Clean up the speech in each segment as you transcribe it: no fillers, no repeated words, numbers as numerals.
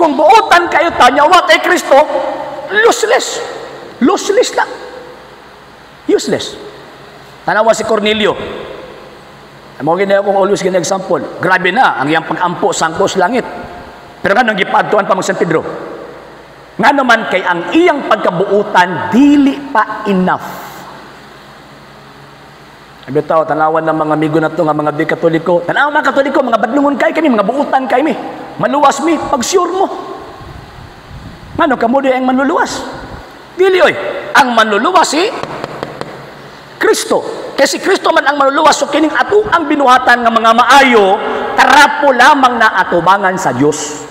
Kung buotan kayo ta, nya wa kay Kristo, useless. Useless na. Useless. Tanawa si Cornelio. Mo gini akong always gini example. Grabe na ang iyang pag-ampo sangkos langit. Pero nganong gipaadtuan pa mo San Pedro? Ngano man kay ang iyang pagkabuutan dili pa enough. Abi tao, tanawan ng mga amigo na to nga mga di Katoliko. Tanawan mga Katoliko, mga badlungon kay kami, mga buutan kay mi. Maluwas mi, pag sure mo. Ngano kamo di ang manluluwas? Dili oy. Ang manluluwas si Kristo. Kay si Kristo man ang manluluwas, so kining ato ang binuhatan nga mga maayo, trapo lamang na atubangan sa Dios.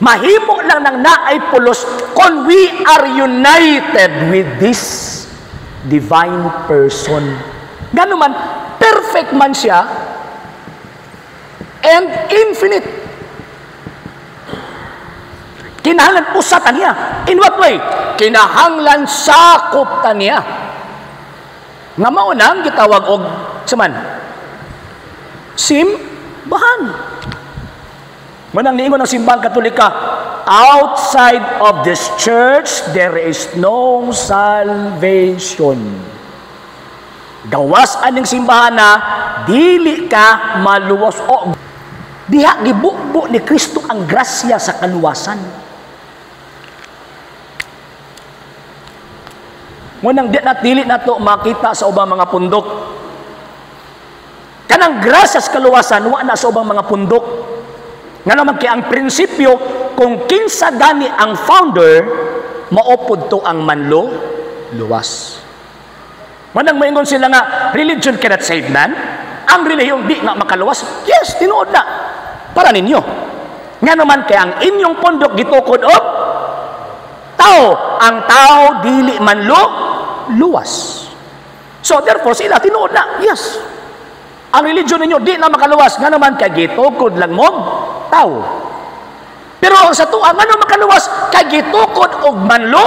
Mahimo lang nang naay pulos kung we are united with this divine person. Gano man, perfect man siya and infinite. Kinahanglan usa ta niya. In what way? Kinahanglan sakop ta niya. Nga mao nang gitawag og saman simbahan. Manang niingon ang Simbahang Katolika, "Outside of this church, there is no salvation." Gawas aning simbahan na, dili ka maluwas. O, diha gibubo ni Kristo ang grasya sa kaluwasan. Munang di na dili na to makita sa ubang mga pundok. Kanang grasya sa kaluwasan wa na sa ubang mga pundok. Nga naman kay ang prinsipyo kung kinsa gani ang founder, maupod to ang manlo luwas. Manang maingon sila nga religion cannot save man. Ang relihiyon di nga makaluwas. Yes, tinuod na. Para ninyo. Nga naman kay ang inyong pundok gitukod og tao, ang tao dili man luwas. So therefore sila tinuod na. Yes. Ang religion ninyo di na makaluwas, nga naman kay gitukod lang mo tao. Pero ang sa tuwa ngano makaluwas kay gitukod og manlo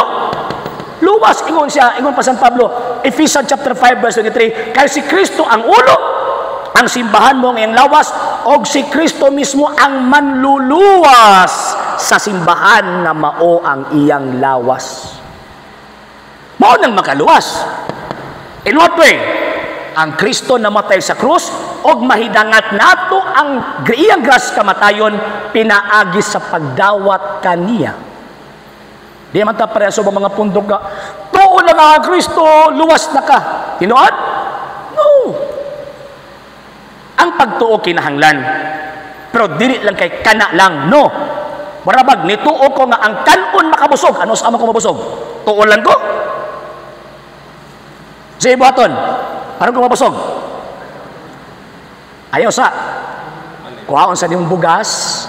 luwas, ingon siya, ingon pa San Pablo, Ephesians chapter 5 verse 23, kay si Kristo ang ulo, ang simbahan mo ngayong lawas, og si Kristo mismo ang manluluwas sa simbahan nga mao ang iyang lawas. Mao nang makaluwas. In what way? Ang Kristo namatay sa krus og mahidangat nato ang iyang grasya kamatayon pinaagi sa pagdawat kaniya. Di man ta pareha sa mga pundok nga tuo lang ang Kristo, luwas na ka. Tinuod? No. Ang pagtuo kinahanglan. Pero dili lang kay kana lang, no. Marabag nituo ko nga ang kanon makabusog. Ano sa amo ko mabusog? Tuo lang ko. Sa ibuhaton, parang ko mabusog. Ayaw sa. Kuhaon sa niyong bugas.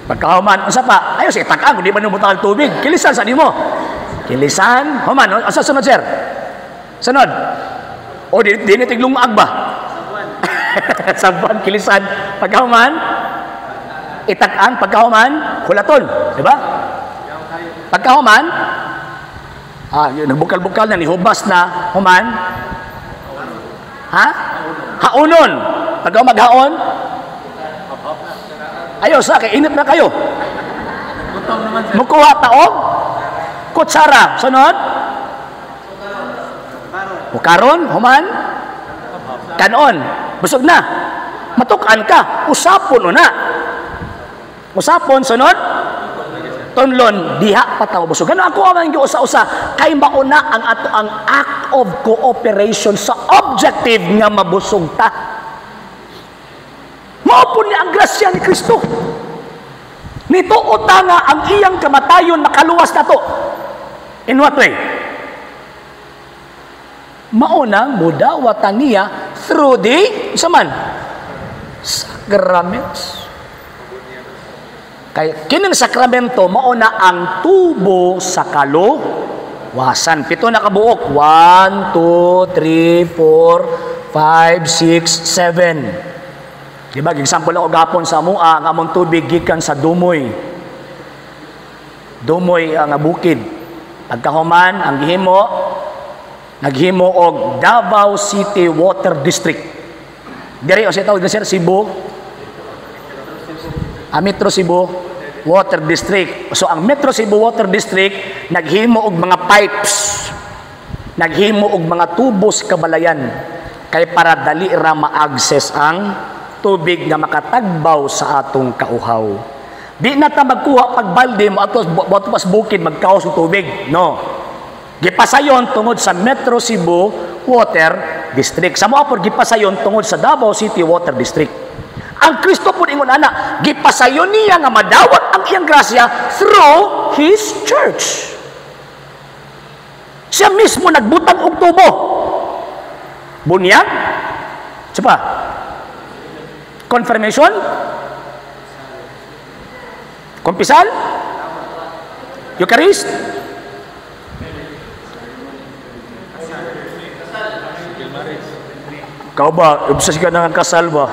Pagkahuman, unsa pa? Ayaw sa itakaan, kung di man nabutang tubig. Kilisan sa nimo. Kilisan, human. Unsa sunod, sir? Sunod. O, di ni tiglungag ba? Sabuan, kilisan. Pagkahuman, itakaan, pagkahuman, hulaton. Di ba? Pagkahuman, yun, nagbukal-bukal na, nihubas na, human. Ha? Haonon. Pagka maghaon, ayaw sa kay init na kayo. Mukuha taog, kutsara. Sunod? Mukaron, human, kanon. Busog na. Matukan ka. Usapon una. Usapon, sunod? Tunlon, diha pa tao busog. Gano ako ang giusa-usa kay mauna ang ato ang act of cooperation sa objective nga mabusog ta. Mao po ni ang grasya ni Kristo. Nituo ta nga ang iyang kamatayon makaluwas nato. In what way? Maunang mudawatan niya through the isa man sacraments. Kay kining sakramento mao na ang tubo sa kaluwasan. 7 na kabuok. 1, 2, 3, 4, 5, 6, 7. Diba, example ako gapon sa mua, ang among tubig gikan sa Dumoy. Dumoy ang bukid. Pagkahuman, ang gihimo, naghimo og Davao City Water District. Diri o sa tawag sir Cebu. Metro Cebu. Water District. So ang Metro Cebu Water District naghimo og mga pipes, naghimo og mga tubos kabalayan kay para dali ra ma-access ang tubig nga makatagbaw sa atong kauhaw. Di na ta magkuha pag balde mo ato ato pas bukid magkaos og tubig. No. Gipasayon tungod sa Metro Cebu Water District. Sa mao pod gipasayon tungod sa Davao City Water District. Ang Kristo pod ingon ana, gipasayon niya nga madawat ang iyang grasya through His church. Siya mismo nagbutang og tubo. Bunyag? Siya pa? Confirmation? Kumpisal? Eucharist? Kau ba? Obsessed ka na ng kasal ba?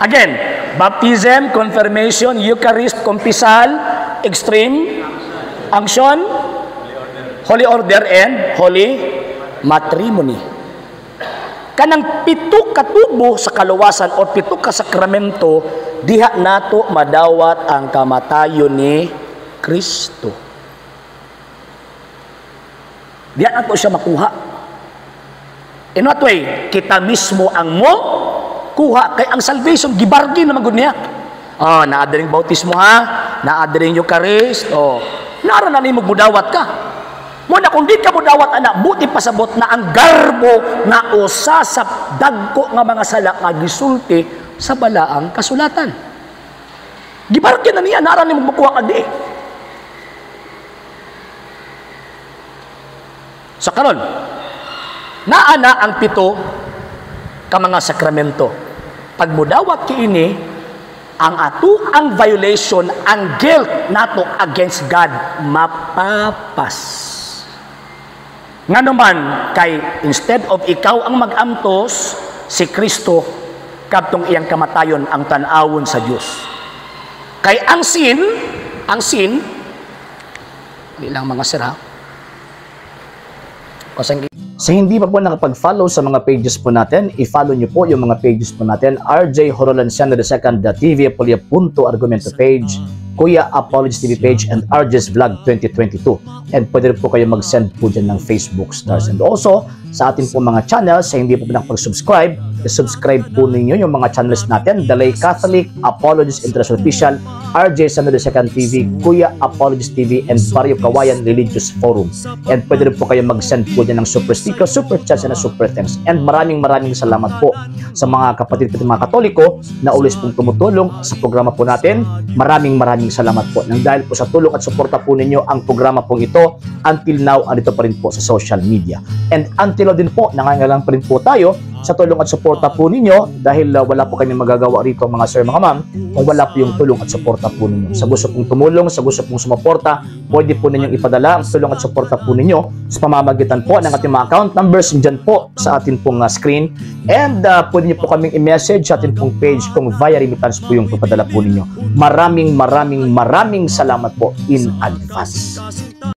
Again, baptism, confirmation, Eucharist, kumpisal, extreme, unction, holy order, and holy matrimony. Kanang pito ka tubo sa kaluwasan o pito ka sakramento, diha nato madawat ang kamatayon ni Kristo. Diha nato siya makuha. In what way? Kita mismo ang mo kuha kay ang salvation gibargain na magud niya. Oh, naa diring bautismo ha, naa diring Eucharist, oh. Nara na nimo mudawat ka. Mo na kung di ka mudawat ana, buti pasabot na ang garbo nga usa sa dagko nga mga sala nga gisulti sa balaang kasulatan. Gibargain na niya, nara nimo makuha ka di. Sa karon, naa na ang pito ka mga sakramento. Pag mudawat kiini, ang ato ang violation, ang guilt nato against God mapapas. Ngano man kay instead of ikaw ang magamtos, si Kristo kadtong iyang kamatayon ang tan-awon sa Dios. Kay ang sin, di lang mga sir ha. Sa hindi pa po nakapag-follow sa mga pages po natin, i-follow nyo po yung mga pages po natin, RJ Horolanciano II, TV Apolia Punto Argumento page, Kuya Apologies TV page, and RJ's Vlog 2022. And pwede rin po kayo mag-send po dyan ng Facebook stars. And also, sa atin po mga channels, sa hindi po nakapag-subscribe, i-subscribe po ninyo yung mga channels natin, The Lay Catholic, Apologies International Official, RJ Samuel II TV, Kuya Apologies TV, and Barrio Kawayan Religious Forum. And pwede rin po kayo mag-send po dyan ng super sticker, super chats, and super thanks. And maraming maraming salamat po sa mga kapatid po mga Katoliko na always pong tumutulong sa programa po natin. Maraming maraming salamat po. Nang dahil po sa tulong at suporta po ninyo ang programa pong ito, until now, andito pa rin po sa social media. And until now din po, nangangailangan pa rin po tayo sa tulong at suporta po ninyo dahil wala po kami magagawa rito mga sir, mga ma'am, kung wala po yung tulong at suporta po ninyo. Sa gusto pong tumulong, sa gusto pong sumuporta, pwede po ninyong ipadala ang tulong at suporta po ninyo sa pamamagitan po ng ating mga account numbers dyan po sa atin pong screen. And pwede niyo po kaming i-message sa atin pong page kung via remittance po yung papadala po ninyo. Maraming maraming maraming salamat po in advance.